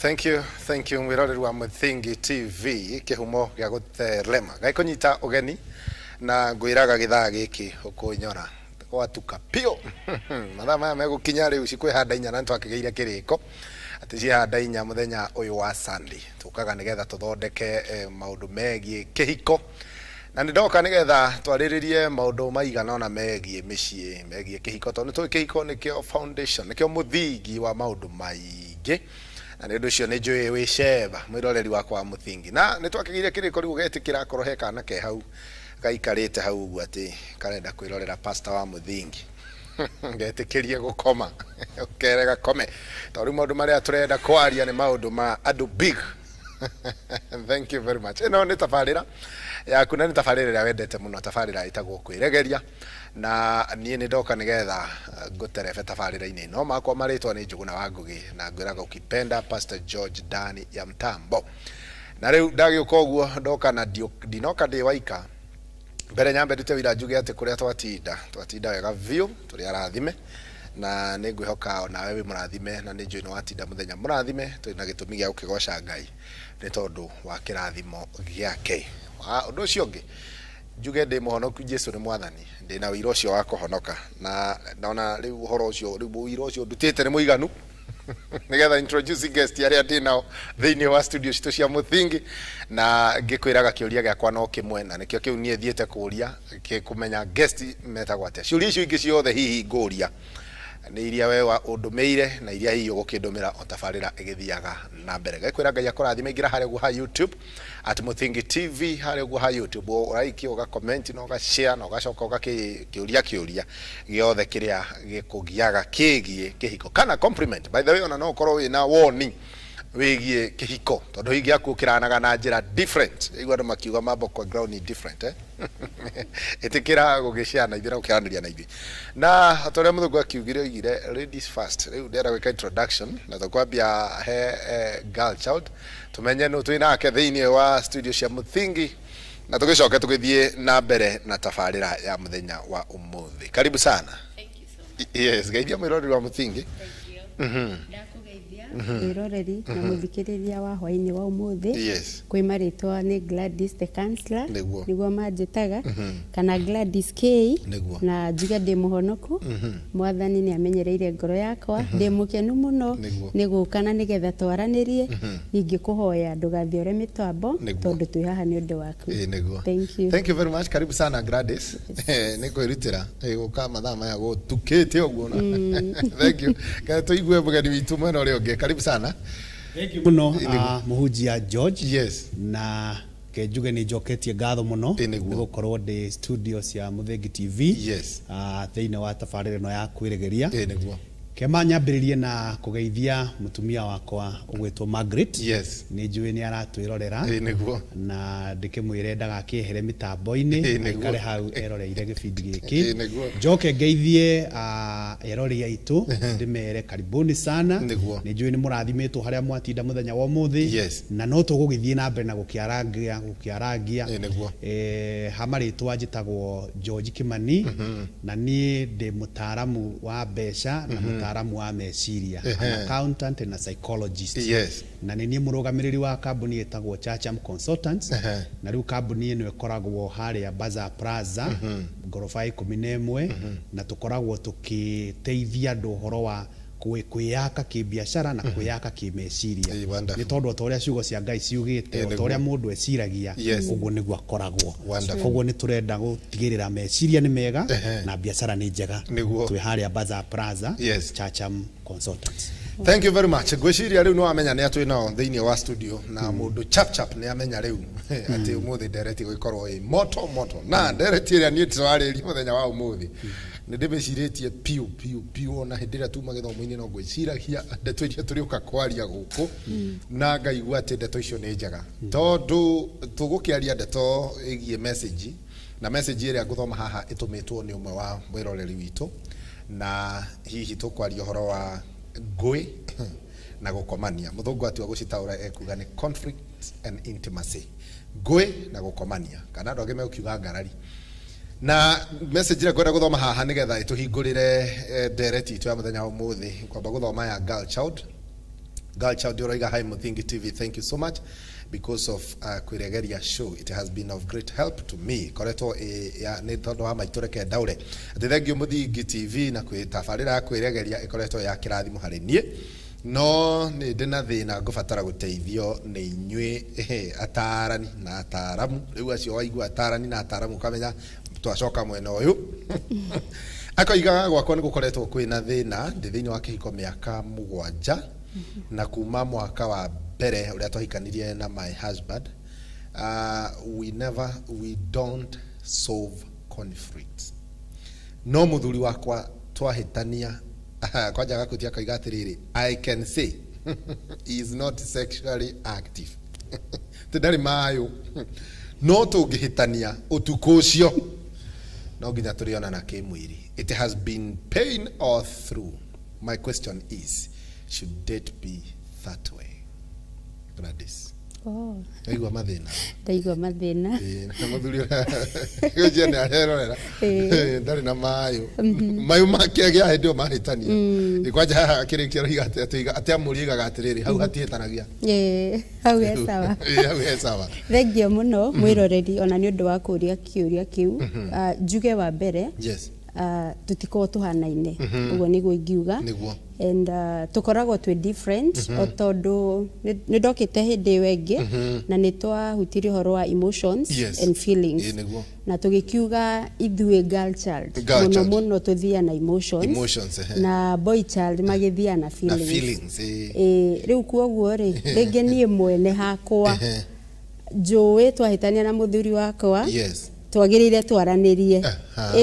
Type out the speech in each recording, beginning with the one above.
Thank you, thank you mwiroreri wa Muthingi TV, kihumo gĩa gũtherema gaikũnyita ũgeni na ngwĩraga gĩthaa gĩkĩ ũkũnyora gwatuka piũ. Mathaa maya megũkinya rĩu cikwĩhanda 4 na nĩtwakĩgĩire kĩrĩko atĩ ciĩhanda 4 mũthenya ũyũ wa Sunday tũkaga nĩgetha tũthondeke maũndũ megiĩ kĩhiko, na nĩ ndoka nĩgetha twarĩrĩrie maũndũ maigana ũna megiĩ mĩciĩ, megiĩ kĩhiko, tondũ nĩtũĩ kĩhiko nĩkĩo foundation, nĩkĩo mũthingi wa maũndũ maingĩ. Na nĩ ũndũ ũcio nĩ njũĩ wĩ ceba mwĩroreri wakwa wa Muthingi, na nĩ twakĩgĩire kĩrĩko rĩu ũgetĩkĩra akorwo he kana ke hau gaikarĩte hau ũguo atĩ karenda kwĩrorera pastor wa Muthingi, ngetĩkĩrie gũkoma ũkere gakome, tondũ rĩu maũndũ marĩa tũrenda kwaria nĩ maũndũ ma andũ big. Thank you very much. Ĩno nĩ tabarĩra yaku na nĩ tabarĩra ĩrĩa wendete mũno, tabarĩra ĩtagwo kwĩregeria, na niĩ nĩ ndoka nĩgetha ngũterebe tabarĩra-inĩ ĩno. Makwa marĩtwa nĩ Njũgũna wa Ngũgĩ na ngwĩraga ukipenda Pastor George Dani ya Mtambo. Na rĩu ndagĩũka ũguo ndoka na ndinoka ndĩ waika. Mbere nyambe ndute wĩra njuge atĩ kũrĩa twatinda, twatinda wega biũ, tũrĩ arathime, na nĩ ngwĩhoka onawe wĩ mũrathime, na nĩ njũĩ nĩ watinda mũthenya mũrathime, twĩ na gĩtũmi gĩa gũkĩgoca Ngai nĩ tondũ wa kĩrathimo gĩake. Ũndũ ũcio ũngĩ njuge ndĩ mũhonoku, Jesu nĩ mwathani, ndĩ na ũira ũcio wa kũhonoka, na ndona rĩu ũhoro ũcio, rĩu ũira ũcio ndutĩte nĩ mũiganu nĩgetha introduce guest arĩa ndĩ nao thĩinĩ wa studio citũ cia Muthingi, na ngĩkwĩraga kĩũria gĩakwa no kĩmwe, na nĩkĩo kĩu niĩ thiĩte kũũria kũmenya guest metagwo atĩa. Ciũria icio ingĩ ciothe hihi ngũria nĩ iria we ũndũmĩire na iria hihi ũgũkĩndũmĩra o tabarĩra ĩgĩthiaga na mbere. Ngakwĩra Ngai akũrathime, ingĩra harĩa ũguo ha YouTube at Muthingi TV, harĩa ũguo ha YouTube ũraikia, ũga comment na ũga share na ũgacoka ũgakĩũria kĩũria gĩothe kĩrĩa gĩkũgiaga kĩgiĩ kĩhiko kana compliment. By the way, ona no ũkorwo wĩna woni wĩgiĩ kĩhiko, tondũ hihi gĩaku ũkĩranaga na njĩra different. Igua andũ makiuga mambo kwa ground ni different, eh? Ĩtĩkĩra gũgĩshare na ithuĩ na gũkĩaranĩria na ithuĩ. Na ta ũrĩa mũthũngũ akiugire, oigire ladies first. Rĩu ndĩrenda gwĩka introduction na tũkwambia he girl child, tũmenye nũ twĩ nake thĩinĩ wa studio cia Muthingi, na tũgĩcoke tũgĩthiĩ na mbere na tabarĩra ya mũthenya wa ũmũthĩ. Karibu sana. Thank you so much. Yes, geithia mwĩroreri wa Muthingi. Thank you. Ndakũgeithia mwĩroreri na mũthikĩrĩria wa hwainĩ wa ũmũthĩ. Yes. Kwĩ marĩtwa nĩ Gladys the Counselor, Nĩguo. nĩguo manjĩtaga, kana Gladys K. Nĩguo. Na njuge ndĩ mũhonoku, mwathani nĩ amenyereire ngoro yakwa, ndĩ mũkenu mũno Nĩguo. nĩ gũka na nĩgetha twaranĩrie. Ningĩ kũhoya ndũgathiore mĩtambo Nĩguo. tondũ twĩ haha nĩ ũndũ waku. Ĩĩ, nĩguo. Thank you. Thank you very much. Karibu sana Gladys. Nĩ kwĩrutĩra gũka mathaa maya gũtukĩte ũguo. Thank you. Kana tũigue mũgeni witũ mwena ũrĩa ũngĩ. Karibu sana. Thank you mũno, mũhunjia George. Yes. Na ke njuge nĩ njoketie ngatho mũno Ĩ, nĩguo. nĩ gũkorwo ndĩ studio cia Muthingi TV. Yes. Thĩinĩ wa tabarĩra ĩno ya kwĩregeria. Ĩ, nĩguo. Kema nyambĩrĩrie na kũgeithia mũtumia wakwa ũgwĩtwo Margaret. Yes. Nĩ njũĩ nĩ aratwĩrorera. Ĩ, nĩguo. Na ndĩkĩmwĩre ndagakĩehere mĩtambo-inĩ, Ĩ, nĩguo. aikare hau eroreire gĩbindi gĩkĩ. Ĩ, nĩguo. Njoke ngeithie erorei aitũ, ndĩmere karibuni sana. Nĩguo. Nĩ njũĩ nĩ mũrathimĩtwo harĩa mwatinda mũthenya wa ũmũthĩ. Yes. Na no tũgũgĩthiĩ na mbere na gũkĩarangia, gũkĩarangia. Ĩ, nĩguo. Ha marĩtwa njĩtagwo George Kimani, na niĩ ndĩ mũtaaramu wa mbeca na mũtaaramu wa meciria, an accountant and a psychologist. Yes. Na nĩ niĩ mũrũgamĩrĩri wa kambuni ĩtagwo Chacham Consultants. Na rĩu kambuni ĩno ĩkoragwo harĩa Bazaar Plaza, ngoroba ya 11, na tũkoragwo tũkĩteithia andũ ũhoro wa kwĩyaka kĩbiacara na kwĩyaka kĩmeciria. Ĩ, wonderful. Nĩ tondũ o ta ũrĩa ciugo cia Ngai ciugĩte, Ĩ, o ta nĩguo. ũrĩa mũndũ eciragia, Yes. ũguo nĩguo akoragwo. Wonderful. Koguo nĩ tũrenda gũtigĩrĩra meciria nĩ mega na biacara nĩ njega. Nĩguo. Twĩ harĩa Bazaar Plaza, Yes. Chacham Consultants. Thank you very much. Ngwĩciria rĩu nĩ wamenya nĩ atwĩ nao thĩinĩ wa studio, na mũndũ chap chap nĩ amenya rĩu atĩ ũmũthĩ ndereti gũgĩkorwo ĩ moto moto, na ndereti ĩrĩa niĩ tũrarĩria mũthenya wa ũmũthĩ nĩ ndĩmĩcirĩtie piũ piũ piũ, ona hĩndĩ ĩrĩa tuma gĩthomo-inĩ no ngwĩciragia ndeto iria tũrĩũka kwaria gũkũ, na ngaigua atĩ ndeto icio nĩ njega, tondũ tũgũkĩaria ndeto ĩgiĩ message, na message ĩrĩa ngũthoma haha ĩtũmĩtwo nĩ ũmwe wa mwĩroreri witũ, na hihi tũkwaria ũhoro wa ngũĩ na gũkomania. Mũthũngũ atua gũcitaũra ekuga nĩ conflict and intimacy, ngũĩ na gũkomania, kana andũ angĩ megũkiuga ngarari. Na message ĩrĩa ngwenda gũthoma haha nĩgetha ĩtũhingũrĩre ndereti itũ ya mũthenya wa ũmũthĩ, kwamba gũthoma ya girl child. Girl Child Oroiga, hi Muthingi TV, thank you so much because of kwiregeria show, it has been of great help to me. Koretwo ya nĩ tondũ wa maitũ reke ndaure atĩ thank you Muthingi TV na kwĩtabarĩra ya kwĩregeria ĩkoretwo ya kĩrathimo harĩ niĩ, no nĩ ndĩ na thĩna ngũbatara gũteithio nĩ inyuĩ atarani na ataramu. Rĩu acio waigua atarani na ataramu ũkamenya twacoka mwena ũyũ. Akoiga gwakwa nĩ gũkoretwo kwĩna thĩna, ndĩ thĩinĩ wa kĩhiko mĩaka 7 na kuma mwaka wa mbere ũrĩa twahikanirie na my husband, we don't solve conflicts. No mũthuri wakwa twahĩtania kwanja agakutia akauga atĩrĩrĩ, I can say he is not sexually active. Tĩ ndarĩ mayũ, no tũngĩhĩtania ũtukũ ũcio no nginya tũrĩonana kĩmwĩrĩ. It has been pain all through. My question is, should it be that way? Gladys. Oh. Ndaigua mathĩna. Ndaigua mathĩna. Ĩĩ, na mũthuri ũrĩa nĩ arerorera. Ndarĩ na mayũ. Mayũ make agĩa hĩndĩ ĩyo mahĩtania. Kwanja haha akĩrĩkia aroiga atĩ amũrigaga atĩrĩrĩ, hau hatihĩtanagia. Ĩĩ, hau he sawa. Ĩĩ, hau he sawa. Thengiũ mũno mwĩroreri ona nĩ ũndũ wa kũũria kĩũria kĩu. Njuge wa mbere. Yes. Tutikorwo tuhanaine ũguo nĩguo ingiuga. Nĩguo. And tukoragwo twĩ different o tondũ nĩ ndokĩte hĩndĩ ĩyo ĩngĩ na nĩ twahutirie ũhoro wa emotions and feelings. Nĩguo. Na tũgĩkiuga ithuĩ girl child mũno mũno tũthiaga na emotions, na boy child magĩthiaga na feelings. Rĩu kwoguo rĩ, rĩngĩ niĩ mwene hakwa njũĩ twahĩtania na mũthuri wakwa, twagĩrĩire twaranĩrie,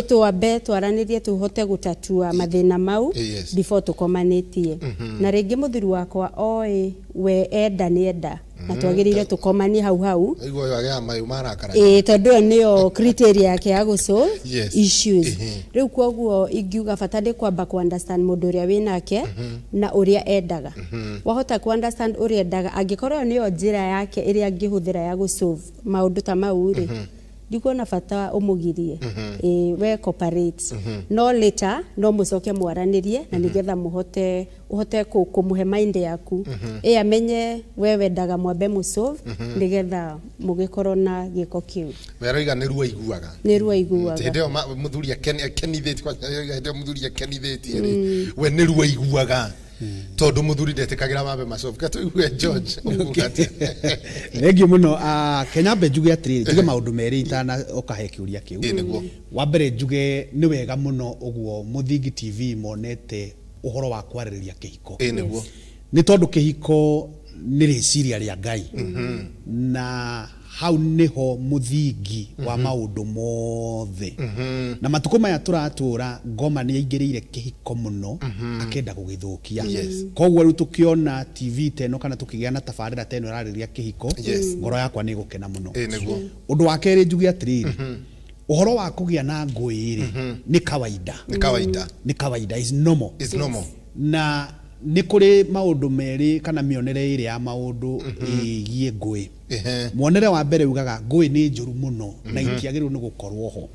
twambe twaranĩrie tũhote gũtatua mathĩna mau before tũkomanĩtie. Na rĩngĩ mũthuri wakwa oĩ we enda nĩ enda, na twagĩrĩire tũkomanie hau hau. Ĩĩ, tondũ ĩyo nĩyo criteria yake ya gũ solve issues. Rĩu kwoguo ingiuga bata nĩ kwamba kũ understand mũndũ ũrĩa wĩnake na ũrĩa endaga. Wahota kũ understand ũrĩa endaga, angĩkorwo ĩyo nĩyo njĩra yake ĩrĩa angĩhũthĩra ya gũ solve maũndũ ta mau rĩ, ndikuona bata ũmũgirie. We cooperate. No later no mũcoke mwaranĩrie na nĩgetha mũhote ũhote kũmũhe mind yaku. Amenye we wendaga mwambe mũsolve nĩgetha mũgĩkorwo na gĩko kĩu. We aroiga nĩ ruo aiguaga. Nĩ ruo aiguaga. Hĩndĩ ĩyo mũthuri akenithĩtie, hĩndĩ ĩyo mũthuri akenithĩtie rĩ, we nĩ ruo aiguaga. Tondũ mũthuri ndetĩkagĩra mambe masolve. Ka tũigue George ũkuga atĩa? Thengiũ mũno. Kenya mbe njuge atĩrĩrĩ, njuge maũndũ merĩ itanoka he kĩũria kĩu. Nĩguo. Wa mbere njuge nĩ wega mũno ũguo Muthingi TV monete ũhoro wa kwarĩrĩria kĩhiko. Nĩguo. Nĩ tondũ kĩhiko nĩ rĩciria rĩa Ngai. Na hau nĩho mũthingi wa maũndũ mothe. Na matukũ maya tũratũra ngoma nĩ aingĩrĩire kĩhiko mũno, akenda gũgĩthũkia. Koguo rĩu tũkĩona TV ta ĩno kana tũkĩgĩa na tabarĩra ta ĩno ĩrarĩrĩria kĩhiko, ngoro yakwa nĩ ĩgũkena mũno. Nĩguo. Ũndũ wa kerĩ njuge atĩrĩrĩ, ũhoro wa kũgĩa na ngũĩ rĩ, nĩ kawaida. Nĩ kawaida. Nĩ kawaida, is normal. Is normal. Na nĩ kũrĩ maũndũ merĩ kana mĩonere ĩrĩ ya maũndũ ĩgiĩ ngũĩ. Muonere wa mbere ugaga ngũĩ nĩ njũru mũno na itiagĩrĩirwo nĩ gũkorwo ho.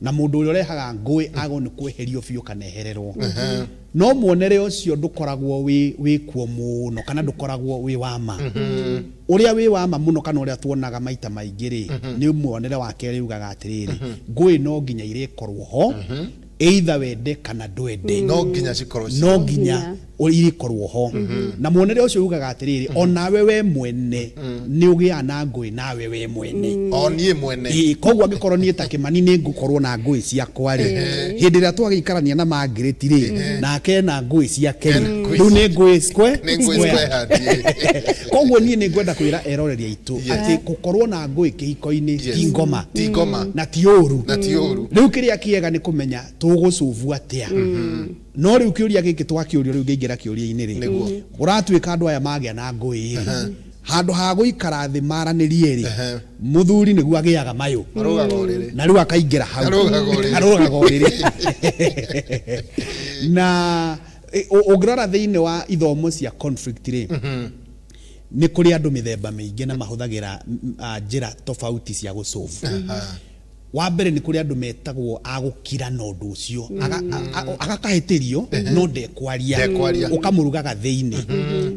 Na mũndũ ũrĩa ũrehaga ngũĩ agwo nĩ kweherio biũ kana ehererwo. No muonere ũcio ndũkoragwo wĩ kuo mũno kana ndũkoragwo wĩ wa ma. Ũrĩa wĩ wa ma mũno kana ũrĩa tuonaga maita maingĩ rĩ, nĩ muonere wa kerĩ ugaga atĩrĩrĩ, ngũĩ no nginya irĩkorwo ho, either wende kana ndwende, no nginya cikorwo, no nginya irikorwo ho. Na muonere ũcio ugaga atĩrĩrĩ, onawe we mwene nĩ ũgĩaga na ngũĩ, nawe we mwene, o niĩ mwene. Koguo angĩkorwo niĩ ta Kĩmani nĩ ngũkorwo na ngũĩ ciakwa rĩ, hĩndĩ ĩrĩa twagĩikarania na Margaret rĩ, nake na ngũĩ ciake rĩ, rĩu nĩ ngũĩ square. Koguo niĩ nĩ ngwenda kwĩra eroreri aitũ atĩ gũkorwo na ngũĩ kĩhiko-inĩ ti ngoma, ti ngoma, na ti ũru, na ti ũru. Rĩu kĩrĩa kĩega nĩ kũmenya tũgũcubu atĩa. No rĩu kĩũria gĩkĩ twakĩũrio rĩu ngĩingĩra kĩũria-inĩ rĩ, ũratuĩka andũ aya magĩa na ngũĩ rĩ, handũ ha gũikara thĩ maranĩrie rĩ, mũthuri nĩguo agĩaga mayũ, na rĩu akaingĩra hau arũgaga ũrĩrĩ. Na ũngĩrora thĩinĩ wa ithomo cia conflict rĩ, nĩ kũrĩ andũ mĩthemba mĩingĩ na mahũthagĩra njĩra tofauti cia gũsolve. Wa mbere nĩ kũrĩ andũ metagwo a gũkira na ũndũ ũcio, agakahĩtĩrio no ndekwaria, ũkamũrugaga thĩinĩ.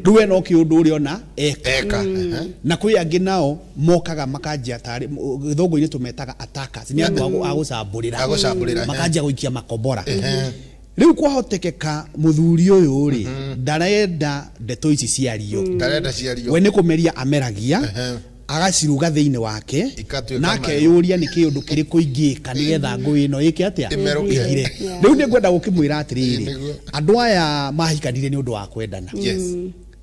Rĩu we no kĩũndũ ũrĩa ona eka. Na kwĩ angĩ nao mokaga makanjia tarĩ gĩthũngũ-inĩ tũmetaga attackers, nĩ andũ a gũcambũrĩra, makanjia gũikia makombora. Rĩu kwahotekeka mũthuri ũyũ rĩ ndarenda ndeto ici ciario, we nĩ kũmeria ameragia, agaciruga thĩinĩ wake, na akeyũria nĩ kĩũndũ kĩrĩkũ ingĩka nĩgetha ngũĩ ĩno ĩke atĩa, ĩthire. Rĩu nĩngwenda gũkĩmwĩra atĩrĩrĩ, andũ aya mahikanire nĩ ũndũ wa kwendana.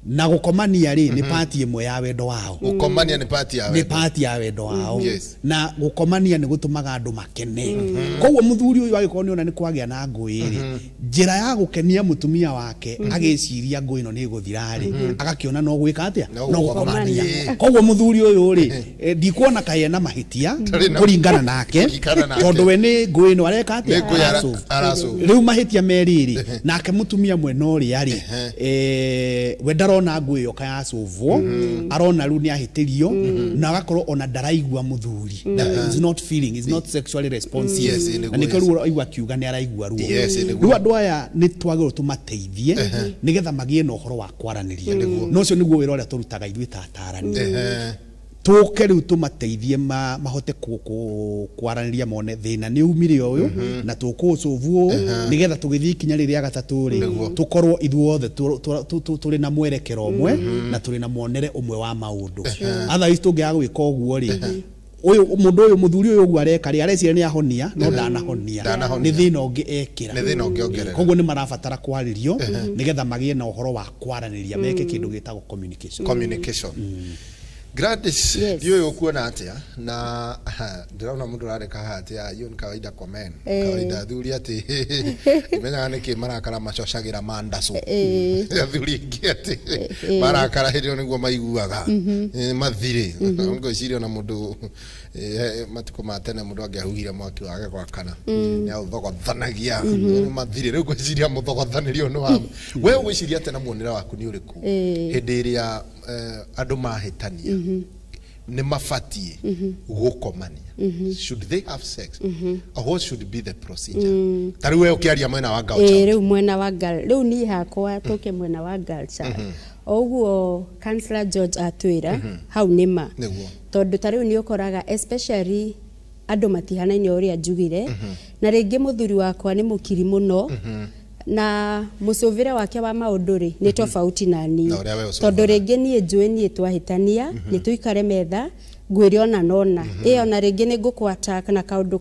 Na gũkomania rĩ nĩ pati ĩmwe ya wendo wao. Gũkomania nĩ pati ya wendo. Nĩ pati ya wendo wao. Na gũkomania nĩ gũtũmaga andũ makene. Koguo mũthuri ũyũ agĩkorwo nĩ ona nĩ kwagĩa na ngũĩ rĩ, njĩra ya gũkenia mũtumia wake agĩciria ngũĩ ĩno nĩ ĩgũthira rĩ, agakĩona no gwĩka atĩa, no gũkomania. Koguo mũthuri ũyũ rĩ, ndikuona kaĩ ena mahĩtia kũringana nake, tondũ we nĩ ngũĩ ĩno areka atĩa, arasolve. Rĩu mahĩtia merĩ rĩ, nake mũtumia mwena ũrĩa rĩ, we ndarona ngũĩ ĩyo kayacũvwo, arona rĩu nĩ ahĩtĩrio, na agakorwo ona ndaraigua mũthuri. Is not feeling, is not sexually responsive. Na nĩkĩo rĩu aigua akiuga nĩ araigua ruo. Rĩu andũ aya nĩ twagĩrĩirwo tũmateithie nĩgetha magĩe na ũhoro wa kwaranĩria. Na ũcio nĩguo wĩra ũrĩa tũrutaga ithuĩ ta atarani. Tũke rĩu tũmateithie mahote kwaranĩria, mone thĩna nĩ umire ũyũ na tũkũũcũvu ũũ, nĩgetha tũgĩthiĩ ikinya rĩrĩa gatatũ rĩ, tũkorwo ithuothe tũrĩ na mwerekero ũmwe na tũrĩ na muonere ũmwe wa maũndũ. Otherwise tũngĩaga gwĩka ũguo rĩ, ũyũ mũndũ ũyũ mũthuri ũyũ ũguo areka rĩ, areciria nĩ ahonia, no ndanahonia, nĩ thĩna ũngĩ ekĩra, koguo nĩ marabatara kwarĩrio nĩgetha magĩe na ũhoro wa kwaranĩria, meke kĩndũ gĩtagwo communication. Gladys, ndiũĩ ũkuona atĩa, na ndĩrona mũndũ ũrareka haha atĩ hiyo ni kawaida kwa men, kawaida athuri atĩ menyaga nĩkĩ marakara macocagĩra mandacu. Athuri aingĩ atĩ marakara hĩndĩ ĩyo nĩguo maiguaga mathirĩ. Ngwĩciria ona mũndũ matukũ ma tene mũndũ angĩahuhire mwaki wake gwakana nĩ aũthogothanagia mathirĩ. Rĩu ngwĩciria mũthogothanĩrio nĩ wa we ũgwĩciria atĩa na muonere waku nĩ ũrĩkũ hĩndĩ ĩrĩa andũ mahĩtania nĩ mabatiĩ gũkomania? Should they have sex? Or what should be the procedure? Ta rĩu we ũkĩaria mwena wa girl child. Rĩu mwena wa girl, rĩu niĩ hakwa tũke mwena wa girl child. Oguo Counselor George atwĩra hau nĩ ma, tondũ ta rĩu nĩ ũkoraga especially andũ matihanaine ũrĩa njugire, na rĩngĩ mũthuri wakwa nĩ mũkiri mũno, na mũcũvĩre wake wa maũndũ rĩ nĩ tofauti na niĩ, tondũ rĩngĩ niĩ njũĩ niĩ twahĩtania nĩ tũikare metha ngwĩre ona nona ĩ, ona rĩngĩ nĩ ngũkwata na kaũndũ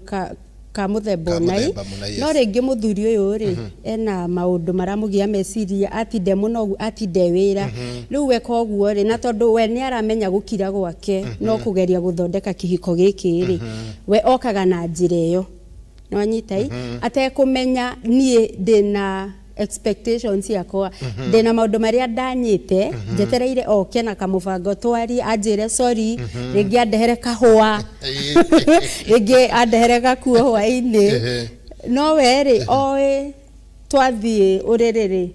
ka mũthemba ũnai, no rĩngĩ mũthuri ũyũ rĩ ena maũndũ maramũgia meciria, atinde mũno ũguo, atinde wĩra, rĩu we koguo rĩ, na tondũ we nĩ aramenya gũkira gwake no kũgeria gũthondeka kĩhiko gĩkĩ rĩ, we okaga na njĩra ĩyo nĩwanyita, atekũmenya niĩ ndĩna expectations ciakwa, ndĩna maũndũ marĩa ndanyĩte njetereire oke na kamũbango twarie, anjĩre sorry, rĩngĩ andehere kahũa, rĩngĩ andehere gakuo hwaĩ-inĩ, no we rĩ oĩ twathiĩ ũrĩrĩ rĩ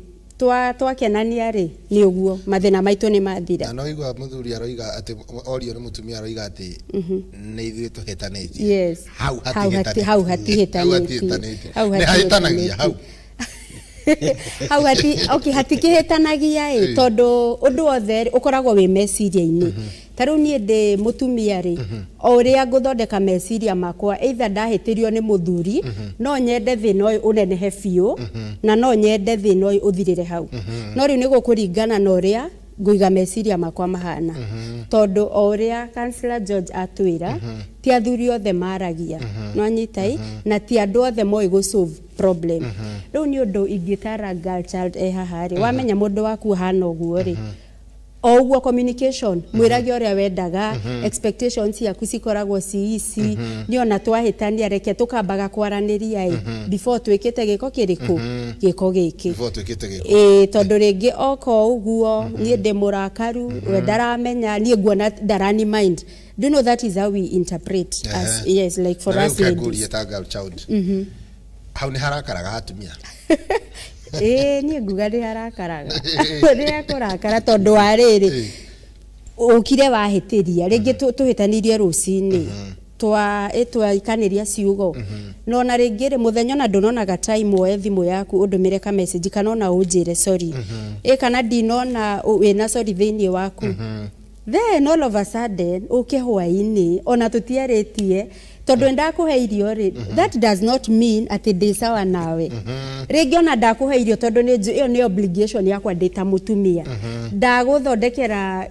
twakenania rĩ nĩ ũguo mathĩna maitũ nĩ mathira. Na no igua mũthuri aroiga atĩ orio nĩ mũtumia aroiga atĩ nĩ ithuĩ tũhĩtanĩtie. Hau hatihĩtanĩtie. Nĩ hahĩtanagia hau. Hau hati, okay, hatikĩhĩtanagia ĩ, tondũ ũndũ wothe ũkoragwo wĩ meciria-inĩ. Ta rĩu niĩ ndĩ mũtumia rĩ, o ũrĩa ngũthondeka meciria makwa, either ndahĩtĩrio nĩ mũthuri, no nyende thĩna ũyũ ũnenehe biũ, na no nyende thĩna ũyũ ũthirĩre hau. No rĩu nĩ gũkũringana na ũrĩa ngũiga meciria makwa mahana, tondũ o ũrĩa Counselor George atwĩra, ti athuri othe maragia, nĩwanyita, na ti andũ othe moĩ gũ solve problem. Rĩu nĩ ũndũ ingĩtara girl child e haha rĩ, wamenya mũndũ waku ahana ũguo rĩ, o ũguo communication, mwĩrage ũrĩa wendaga, expectations ciaku cikoragwo ci ici, nĩ ona twahĩtania reke tũkambaga kwaranĩria ĩ before twĩkĩte gĩko kĩrĩkũ, gĩko gĩkĩ, ĩ tondũ rĩngĩ oko ũguo niĩ ndĩ mũrakaru, we ndaramenya, niĩ nguona ndarani mind. Do you know that is how we interpret as, yes, like for us ladies. Hau nĩ harakaraga atumia? Ĩĩ niĩ nguga nĩ harakaraga. Nĩ hakũrakara tondũ wa rĩrĩ, ũkire wahĩtĩria, rĩngĩ tũhĩtanirie rũcinĩ, Twa twaikanĩria ciugo no na rĩngĩ rĩ mũthenya ona ndũnonaga time woe thimũ yaku ũndũmĩre ka message kana ona ũnjĩre sorry, ĩ kana ndinona wĩna sorry thĩinĩ waku. Then all of a sudden ũke hwaĩ-inĩ ona tũtiarĩtie tondũ ndakũhe irio rĩ, that does not mean atĩ ndĩ sawa nawe. Rĩngĩ ona ndakũhe irio tondũ nĩ ĩyo nĩ obligation yakwa ndĩ ta mũtumia, ndagũthondekera,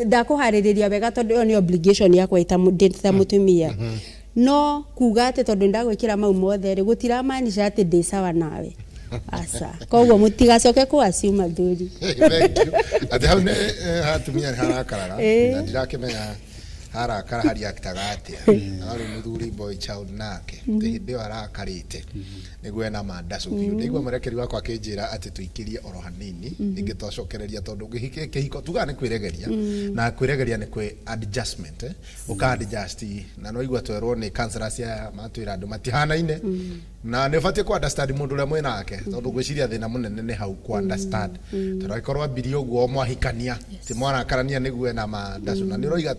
ndakũharĩrĩria wega tondũ ĩyo nĩ obligation yakwa ndĩ ta mũtumia. No kuga atĩ tondũ ndagwĩkĩra mau mothe rĩ, gũtiramaanisha atĩ ndĩ sawa nawe, aca. Koguo mũtigacoke kũ assume athuri. Thank you. Atĩ hau nĩ hatumia nĩ harakarara na ndirakĩmenya harakara hariaktaga atĩa, na rĩu mũthuri boy child nake atĩ hĩndĩ ĩyo arakarĩte nĩguo ena mandacu biũ. Ndaigua mwerekeri wakwa akĩnjĩra atĩ tũikĩrie oro hanini ningĩ twacokereria, tondũ kĩhiko tugaga nĩ kwĩregeria, na kwĩregeria nĩ kwĩ adjustment, ũka adjust. Na no igua twerwo nĩ counselors aya matwĩra andũ matihanaine na nĩ ũbatiĩ ku understand mũndũ ũrĩa mwĩ nake, tondũ ngwĩciria thĩna mũnene nĩ hau ku understand, tondũ angĩkorwo ambirie ũguo mwahikania ti mwarakarania nĩguo ena mandacu na nĩ ũroiga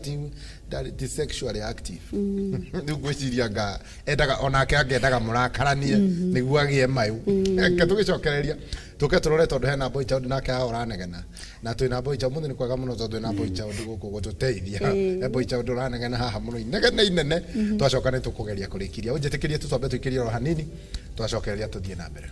ti sexually active. Rĩu ngwĩciria nga endaga onake angĩendaga mũrakaranie nĩguo agĩe mayũ. Reke tũgĩcokereria tũke tũrore, tondũ hena boy child nake haha ũranegena, na twĩna boy child mũthĩ. Nĩ kwega mũno tondũ twĩna boy child gũkũ gũtũteithia. He boy child ũranegena haha mũno, inegene inene. Twacoka nĩ tũkũgeria kũrĩkiria. Ũnjĩtĩkĩrie tũcambe tũikĩrie oro hanini, twacokereria tũthiĩ na mbere.